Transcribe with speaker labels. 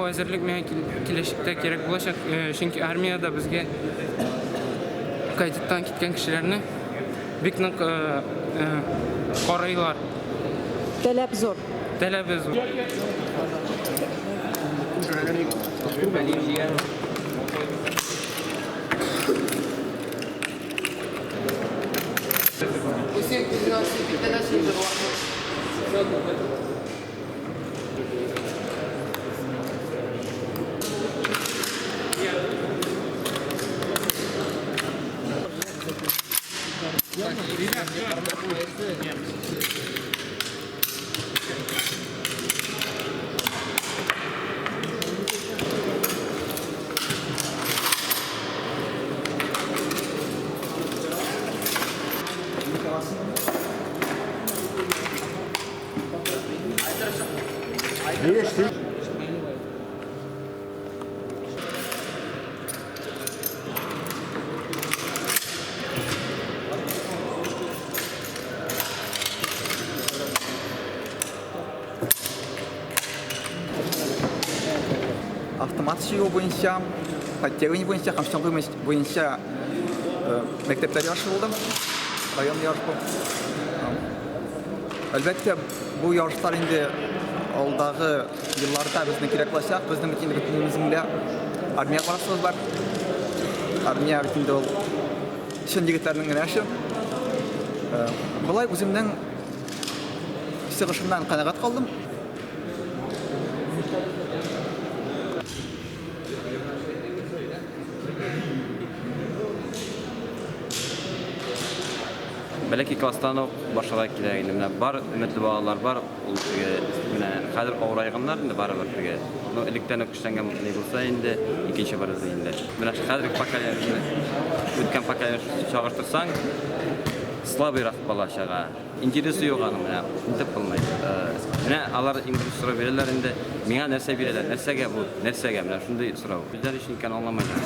Speaker 1: әзерлек миңа киләчәктә кирәк булачак, чөнки армиядә безгә кадеттан киткән кешеләрне бик нык карыйлар.
Speaker 2: Таләп зур.
Speaker 1: Таләбе зур.
Speaker 3: Автомат чигү буенча, подтягивание буенча һәм чаңгы буенча мәктәпләр ярышы булды. Район ярышы. Әлбәттә, бу ярышлар инде алдагы елларда безне кирәк булачак. Безнең бит инде бөтенебезнең дә армия барасыбыз бар. Армия бит инде ул чын егетләрнең генә эше. Болай үземнең чыгышымнан канәгать калдым.
Speaker 4: Бәләкәй класстан ук башларга кирәк инде. Менә бар өметле балалар бар, ул теге менә хәзер авырайганнар инде барыбер теге. Ну, электән үк эшләнгән ни булса инде, икенче бер инде. Менә хәзерге поколение, үткән поколение чагыштырсаң, слабыйрак бала чага. Интересы юк аның менә, нитеп булмый. Менә алар иң беренче сорау бирәләр инде, миңа нәрсә бирәләр, нәрсәгә бу, нәрсәгә, менә шундый сорау. Үзләре өчен икәнен аңламыйлар.